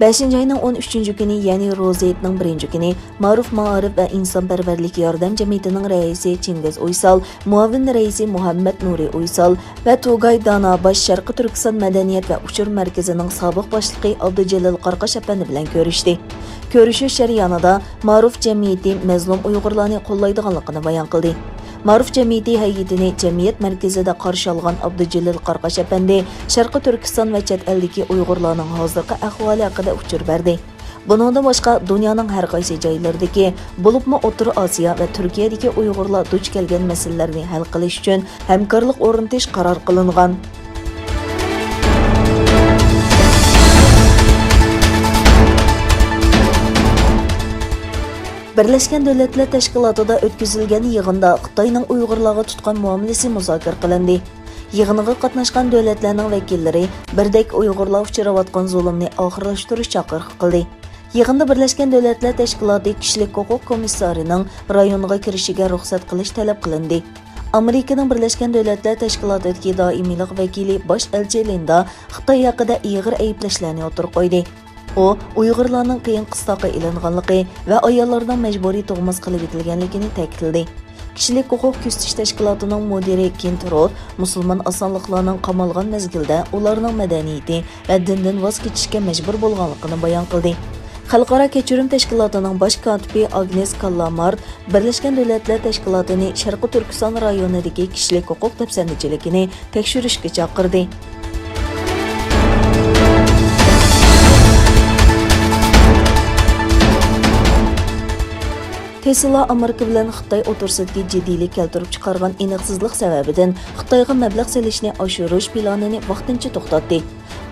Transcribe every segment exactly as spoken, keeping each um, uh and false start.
بەشىنچى ئاينىڭ ئون ئۈچىنچى كۈنى، يەنى روزا ھېيتنىڭ بىرىنچى كۈنى، مائارىپ، مائارىپ ۋە ئىنسانپەرۋەرلىك ياردەم جەمئىيىتىنىڭ رەئىسى چىڭگىز ئۇيسال، مۇئاۋىن رەئىسى مۇھەممەد نۇرى ئۇيسال ۋە تۇگاي دانا باش شەرقىي تۈركىستان مەدەنىيەت ۋە ئۇچۇر مەركىزىنىڭ سابىق باشلىقى ئابدۇجېلىل قاراقاش ئەپەندى بىلەن كۆرۈشتى. كۆرۈشۈش جەريانىدا مائارىپ جەمئىيىتى مەزلۇم ئۇيغۇرلارنى قوللايدىغانلىقىنى بايان قىلدى. مائارىپ جەمئىيىتى ھەيئىتىنى جەمئىيەت مەركىزىدە قارشى ئالغان ئابدۇجېلىل قاراقاش ئەپەندى شەرقىي تۈركىستان ۋە چەت ئەلدىكى ئۇيغۇرلارنىڭ ھازىرقى ئەھۋالى ھەققىدە ئۇچۇر بەردى. بۇنىڭدىن باشقا، دۇنيانىڭ ھەر قايسى جايلىرىدىكى، بولۇپمۇ ئوتتۇرا ئاسىيا ۋە تۈركىيەدىكى ئۇيغۇرلار دۇچ كەلگەن مەسىلىلەرنى ھەل قىلىش ئۈچۈن ھەمكارلىق ئورنىتىش قارار قىلىنغان. بىرلەشكەن دۆلەتلەر تەشكىلاتىدا ئۆتكۈزۈلگەن يىغىندا خىتاينىڭ ئۇيغۇرلارغا تۇتقان مۇئامىلىسى مۇزاكىرە قىلىندى. يىغىنغا قاتناشقان دۆلەتلەرنىڭ ۋەكىللىرى بىردەك ئۇيغۇرلار ئۇچراۋاتقان زۇلۇمنى ئاخىرلاشتۇرۇش چاقىرىقى قىلدى. يىغىندا بىرلەشكەن دۆلەتلەر تەشكىلاتى كىشىلىك ھوقۇق كومىسسارىنىڭ رايونغا كىرىشىگە رۇخسەت قىلىش تەلەپ قىلىندى. ئامېرىكىنىڭ بىرلەشكەن دۆلەتلەر تەشكىلاتىدىكى دائىمىيلىق ۋەكىلى باش ئەلچى لىندا خىتاي ھەققىدە ئېغىر ئەيىبلەشلەرنى ئوتتۇرىغا قويدى. ئۇ ئۇيغۇرلارنىڭ قىيىن قىستاققا ئېلىنغانلىقى ۋە ئاياللارنىڭ مەجبۇرىي تۇغماس قىلىۋېتىلگەنلىكىنى تەكىتلىدى. كىشىلىك ھوقۇق كۆزىتىش تەشكىلاتىنىڭ مۇدىرى كېنت روت مۇسۇلمان ئاسانلىقلارنىڭ قامالغان مەزگىلدە ئۇلارنىڭ مەدەنىيىتى ۋە دىندىن ۋاز كېچىشكە مەجبۇر بولغانلىقىنى بايان قىلدى. خەلقئارا كەچۈرۈم تەشكىلاتىنىڭ باش كاتىپى ئاگنېس كاللامارت بىرلەشكەن دۆلەتلەر تەشكىلاتىنى شەرقىي تۈركىستان رايونىدىكى كىشىلىك ھوقۇق دەپسەندىچىلىكىنى تەكشۈرۈشكە چاقىردى. تېسلا ئامېرىكا بىلەن خىتاي ئوتتۇرىسىدىكى جىددىيلىك كەلتۈرۈپ چىقارغان ئېنىقسىزلىق سەۋەبىدىن خىتايغا مەبلەغ سېلىشنى ئاشۇرۇش پىلانىنى ۋاقتىنچە توختاتتى.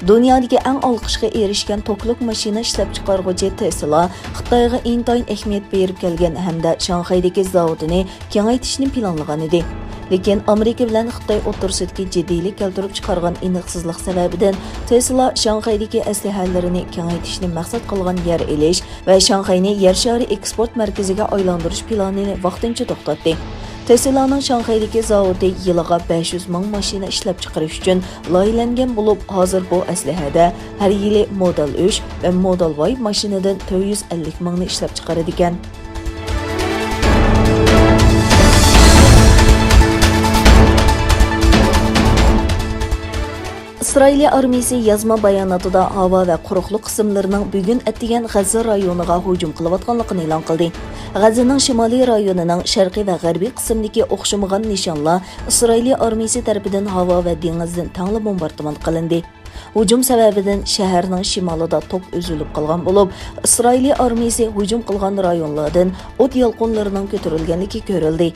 دۇنيادىكى ئەڭ ئالقىشقا ئېرىشكەن توكلۇق ماشىنا ئىشلەپچىقارغۇچى تېسلا خىتايغا ئىنتايىن ئەھمىيەت بېرىپ كەلگەن ھەمدە شاڭخەيدىكى زاۋۇتىنى كېڭەيتىشنى پىلانلىغان ئىدى. لېكىن ئامېرىكا بىلەن خىتاي ئوتتۇرىسىدىكى جىددىيلىك كەلتۈرۈپ چىقارغان ئېنىقسىزلىق سەۋەبىدىن، تېسلا شاڭخەيدىكى ئەسلىھەلىرىنى كېڭەيتىشنى مەقسەت قىلغان يەر ئېلىش ۋە شاڭخەينى يەر شارى ئېكسپورت مەركىزىگە ئايلاندۇرۇش پىلانىنى ۋاقتىنچە توختاتتى. تېسلانىڭ شاڭخەيدىكى زاۋۇتى يىلىغا بەش يۈز مىڭ ماشىنا ئىشلەپچىقىرىش ئۈچۈن لايىھەلەنگەن بولۇپ، ھازىر بۇ ئەسلىھەدە ھەر يىلى مودېل ئۈچ ۋە مودېل ۋاي ماشىنىدىن تۆت يۈز ئەللىك مىڭنى ئىشلەپچىقىرىدىكەن. ئىسرائىلىيە ئارمىيىسى يازما باياناتىدا ھاۋا ۋە قۇرۇقلۇق قىسىملىرىنىڭ بۈگۈن ئەتىگەن غەززە رايونىغا ھۇجۇم قىلىۋاتقانلىقىنى ئېلان قىلدى. غەززىنىڭ شىمالىي رايونىنىڭ شەرقىي ۋە غەربىي قىسمىدىكى ئوخشىمىغان نىشانلار ئىسرائىلىيە ئارمىيىسى تەرىپىدىن ھاۋا ۋە دېڭىزدىن تەڭلا بومباردىمان قىلىندى. ھۇجۇم سەۋەبىدىن شەھەرنىڭ شىمالىدا توك ئۈزۈلۈپ قالغان بولۇپ، ئىسرائىلىيە ئارمىيىسى ھۇجۇم قىلغان رايونلاردىن ئوت يالقۇنلىرىنىڭ كۆتۈرۈلگەنلىكى كۆرۈلدى.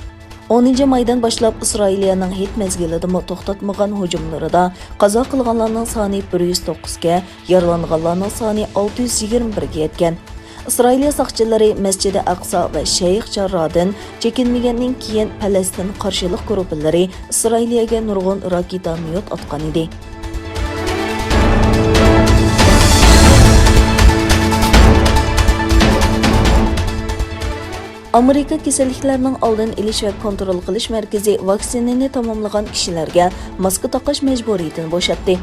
ئونىنچى مايدىن باشلاپ ئىسرائىلىيەنىڭ ھېيت مەزگىلىدىمۇ توختاتمىغان ھۇجۇملىرىدا قازا قىلغانلارنىڭ سانى بىر يۈز توققۇزغا، يارىلانغانلارنىڭ سانى ئالتە يۈز يىگىرمە بىرگە يەتكەن. ئىسرائىلىيە ساقچىلىرى مەسچىدى ئەقسا ۋە شەيخ جاررادىن چېكىنمىگەندىن كېيىن، پەلەستىن قارشىلىق گۇرۇپپىلىرى ئىسرائىلىيەگە نۇرغۇن راكېتا مېيوت ئاتقان ئىدى. ئامېرىكا كېسەللىكلەرنىڭ ئالدىنى ئېلىش ۋە كونترول قىلىش مەركىزى ۋاكسىنىنى تاماملىغان كىشىلەرگە ماسكا تاقاش مەجبۇرىيىتىنى بوشاتتى.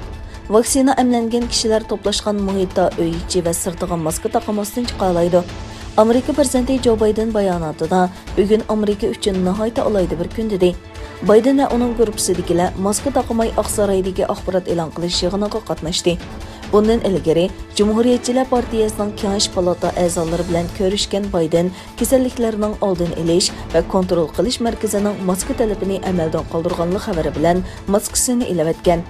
ۋاكسىنا ئەملەنگەن كىشىلەر توپلاشقان مۇھىتتا ئۆي ئىچى ۋە سىرتىغا ماسكا تاقىماستىن چىقالايدۇ. ئامېرىكا پىرېزىدېنتى جو بايدېن باياناتىدا، بۈگۈن ئامېرىكا ئۈچۈن ناھايىتى ئالاھىدە بىر كۈن، دېدى. بايدېن ۋە ئۇنىڭ گۇرۇپپىسىدىكىلەر ماسكا تاقىماي ئاقسارايدىكى ئاخبارات ئېلان قىلىش يىغىنىغا قاتناشتى. بۇندىن ئىلگىرى، جۇمھۇرىيەتچىلەر پارتىيەسىنىڭ كېڭەش پالاتا ئەزالىرى بىلەن كۆرۈشكەن بايدېن كېسەللىكلەرنىڭ ئالدىنى ئېلىش ۋە كونترول قىلىش مەركىزىنىڭ ماسكا تەلىپىنى ئەمەلدىن قالدۇرغانلىق خەۋىرى بىلەن ماسكىسىنى ئېلىۋەتكەن.